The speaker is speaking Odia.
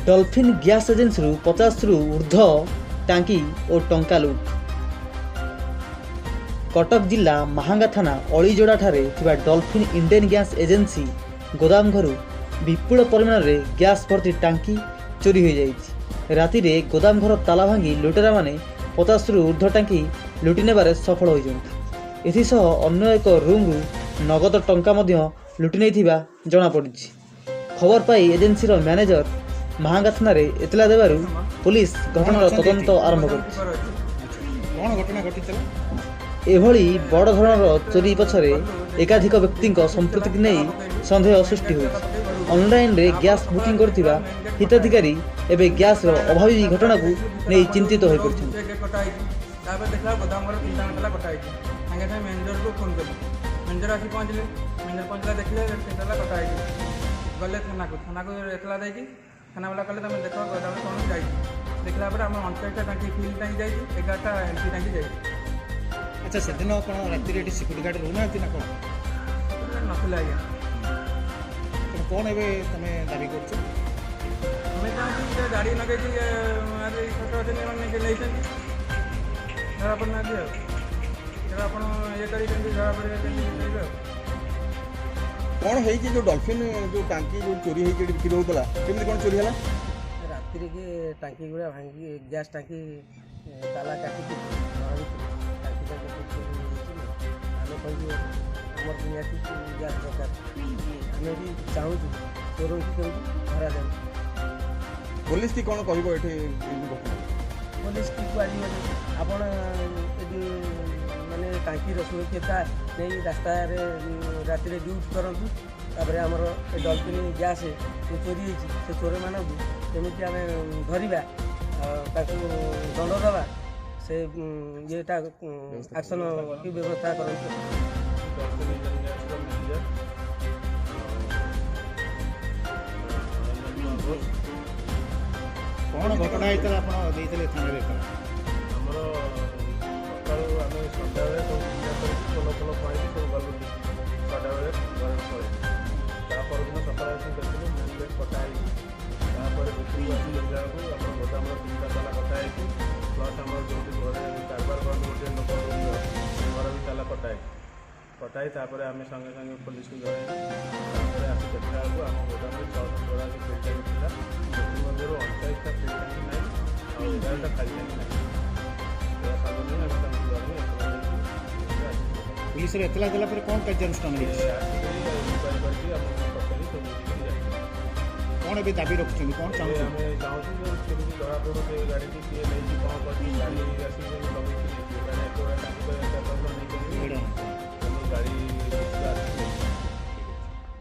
ଡଲଫିନ୍ ଗ୍ୟାସ୍ ଏଜେନ୍ସିରୁ 50ରୁ ଉର୍ଦ୍ଧ୍ୱ ଟାଙ୍କି ଓ ଟଙ୍କା ଲୁଟ୍। କଟକ ଜିଲ୍ଲା ମାହାଙ୍ଗା ଥାନା ଅଳିଯୋଡ଼ାଠାରେ ଥିବା ଡଲଫିନ୍ ଇଣ୍ଡେନ୍ ଗ୍ୟାସ୍ ଏଜେନ୍ସି ଗୋଦାମ ଘରୁ ବିପୁଳ ପରିମାଣରେ ଗ୍ୟାସ୍ ଭର୍ତ୍ତି ଟାଙ୍କି ଚୋରି ହୋଇଯାଇଛି। ରାତିରେ ଗୋଦାମ ଘର ତାଲା ଭାଙ୍ଗି ଲୁଟେରାମାନେ 50ରୁ ଉର୍ଦ୍ଧ୍ୱ ଟାଙ୍କି ଲୁଟି ନେବାରେ ସଫଳ ହୋଇଛନ୍ତି। ଏଥିସହ ଅନ୍ୟ ଏକ ରୁମ୍ରୁ ନଗଦ ଟଙ୍କା ମଧ୍ୟ ଲୁଟି ନେଇଥିବା ଜଣାପଡ଼ିଛି। ଖବର ପାଇ ଏଜେନ୍ସିର ମ୍ୟାନେଜର ମାହାଙ୍ଗା ଥାନାରେ ଏତଲା ଦେବାରୁ ପୋଲିସ ଘଟଣାର ତଦନ୍ତ ଆରମ୍ଭ କରିଛି। କ'ଣ ଘଟଣା ଘଟିଥିଲା? ଏଭଳି ବଡ଼ ଧରଣର ଚୋରି ପଛରେ ଏକାଧିକ ବ୍ୟକ୍ତିଙ୍କ ସମ୍ପୃକ୍ତିକୁ ନେଇ ସନ୍ଦେହ ସୃଷ୍ଟି ହୋଇଛି। ଅନଲାଇନରେ ଗ୍ୟାସ୍ ବୁକିଂ କରିଥିବା ହିତାଧିକାରୀ ଏବେ ଗ୍ୟାସ୍ର ଅଭାବୀ ଘଟଣାକୁ ନେଇ ଚିନ୍ତିତ ହୋଇପଡ଼ିଛନ୍ତି। କଟା ହେଇଛି। ତାପରେ ଦେଖିଲା ଗୋଦାମ ଘର ତିନିଟା ତାଲା କଟା ହେଇଛି। ସାଙ୍ଗେ ସାଙ୍ଗେ ମ୍ୟାନେଜରକୁ ଫୋନ୍ କଲି। ମ୍ୟାନେଜର ଆସି ପହଞ୍ଚିଲେ। ମ୍ୟାନେଜର ପହଞ୍ଚିଲା, ଦେଖିଲେ ତିନିଟା ତାଲା କଟା ହେଇଛି। ଗଲେ ଥାନାକୁ। ଥାନାକୁ ଏତଲା ଦେଇକି ଥାନାବାଲା କହିଲେ, ତୁମେ ଦେଖ ଗୋଦାମରେ କ'ଣ ଯାଇଛି। ଦେଖିଲା ପରେ ଆମର 39ଟା ଟାଙ୍କି ଫିଲ୍ ଟାଙ୍କି ଯାଇଛି, 11ଟା ଏମ୍ପଟି ଟାଙ୍କି ଯାଇଛି। ଆଚ୍ଛା, ସେଦିନ କ'ଣ ରାତିରେ ଏଠି ସିକ୍ୟୁରିଟି ଗାର୍ଡ଼ ରହୁନାହାନ୍ତି ନା କ'ଣ? ନଥିଲା ଆଜ୍ଞା। ତେଣୁ କ'ଣ ଏବେ ତମେ ଦାବି କରୁଛ? ଆମେ ଚାହୁଁଛୁ ଯେ ଗାଡ଼ି ଲଗେଇକି ଆଜି ଛୋଟ ଅଛନ୍ତି, ମାନେ ନେଇଛନ୍ତି, ଧରା ପଡ଼ୁନାହାନ୍ତି। ଆଉ ତେବେ ଆପଣ ଇଏ କରି କେମିତି ଧରା ପଡ଼ିବେ, କେମିତି ନେଇବେ ଆଉ। କ'ଣ ହେଇଛି? ଯେଉଁ ଡଲଫିନ୍ ଯେଉଁ ଟାଙ୍କି ଯେଉଁ ଚୋରି ହେଇକି ଏଠି ବିକ୍ରି ହେଉଥିଲା, କେମିତି କ'ଣ ଚୋରି ହେଲା? ରାତିରେ କିଏ ଟାଙ୍କି ଗୁଡ଼ା ଭାଙ୍ଗି, ଗ୍ୟାସ୍ ଟାଙ୍କି ତାଲା କାଟିକି ଘର ଭିତରୁ ଟାଙ୍କି ଯାକ ସବୁ ଚୋରି ହେଇଯାଇଛି। ଆମେ କହିବୁ, ଆମର ନିହାତି ଗ୍ୟାସ୍ ଦରକାର। ଆମେ ବି ଚାହୁଁଛୁ ଚୋରଙ୍କୁ କେମିତି ଧରାଯାଉ। ପୋଲିସ କି କ'ଣ କହିବ ଏଠି ଏଇ ଯୋଉ ଘଟଣା? ପୋଲିସ କି କୁହାଯିବ? ଆପଣ ଏଠି ମାନେ ଟାଙ୍କିର ସୁରକ୍ଷତା ନେଇ ରାସ୍ତାରେ ରାତିରେ ଡ୍ୟୁଟି କରନ୍ତୁ। ତାପରେ ଆମର ଏ ଡଲଫିନ୍ ଗ୍ୟାସ୍ ଯେଉଁ ଚୋରି ହେଇଛି, ସେ ଚୋରମାନଙ୍କୁ କେମିତି ଆମେ ଧରିବା, ଆଉ ତାକୁ ଦଣ୍ଡ ଦେବା, ସେ ଇଏଟା ଆକ୍ସନ୍ କି ବ୍ୟବସ୍ଥା କରନ୍ତୁ। ଡଲଫିନ୍ ଇଣ୍ଡିଆନ୍ ଗ୍ୟାସ୍ର ମ୍ୟାନେଜର ରଞ୍ଜନ କୁମାର ଘୋଷ। କ'ଣ ଘଟଣା ହେଇଥିଲା? ଆପଣ ଦେଇଥିଲେ ଥାନାରେ ଏତଲା? ଆମର ସକାଳୁ, ଆମେ ସନ୍ଧ୍ୟାବେଳେ ସବୁ ପୂଜା କରିକି, ଫୁଲ ଫୁଲ ଖୁଆଇକି ସବୁ ଗଲୁ। 6ଟା ବେଳେ ଘରେ ପଳେଇଲୁ। ତା ପରଦିନ ସକାଳେ ଆସିକି ଦେଖିଲୁ ମେନ୍ ଗେଟ୍ କଟା ହେଇଛି। ତାପରେ ଭିତରକୁ ଆସି ଦେଖିଲା ବେଳକୁ ଆମର ଗୋଦାମର ତିନିଟା ତାଲା କଟା ହେଇଛି। ପ୍ଲସ୍ ଆମର ଯେଉଁଠି ଘରେ କାରବାର କରନ୍ତି ଗୋଟିଏ ଲୋକ ରୁମ୍ର, ସେ ଘର ବି ତାଲା କଟା ହେଇଛି। କଟା ହେଇ ତାପରେ ଆମେ ସଙ୍ଗେ ସଙ୍ଗେ ପୋଲିସକୁ ଜଣାଇଲୁ। ତାପରେ ଆସି ଦେଖିଲା ବେଳକୁ ଆମ ଗୋଦାମରେ 684 ଫିଲ୍ ଟାଙ୍କି ଥିଲା। ସେଥିମଧ୍ୟରୁ 39ଟା ଫିଲ୍ ଟାଙ୍କି ନାହିଁ ଆଉ 11ଟା ଖାଲି ଟାଙ୍କି ନାହିଁ। ଏହା ସଙ୍ଗେ ସଙ୍ଗେ ଆମେ ତାଙ୍କୁ ଜଣାଇ ଏତଲା ଦେଇକି ଏବେ ଆସିଛୁ। ପୁଲିସରେ ଏତଲା ଦେଲା ପରେ କ'ଣ କାର୍ଯ୍ୟାନୁଷ୍ଠାନ ହେଇଛି? ସେ ଆସିକରି ଇନକ୍ୱାରି କରିକି ଆମକୁ ପଚାରି ସବୁ ବୁଝିକରି ଯାଇଛନ୍ତି। କ'ଣ ଏବେ ଦାବି ରଖୁଛନ୍ତି? କ'ଣ ଏବେ ଚାହୁଁଛନ୍ତି? ଆମେ ଚାହୁଁଛୁ ଯେ କେମିତି ଧରାପଡ଼ୁ ସେ ଗାଡ଼ିଟି, କିଏ ନେଇଛି, କ'ଣ କରିଛି। ଗାଡ଼ି ଆସିକି ଯେମିତି ଲଗେଇକି ନେଇଯିବେ, କାରଣ ଏତେ ଗୁଡ଼ା ଟାଙ୍କି ତ ଏକା ତ ନେଇପାରିବେ। ଭିଡ଼। ତେଣୁ ଗାଡ଼ି ଆସିକି ନେଇଯିବେ।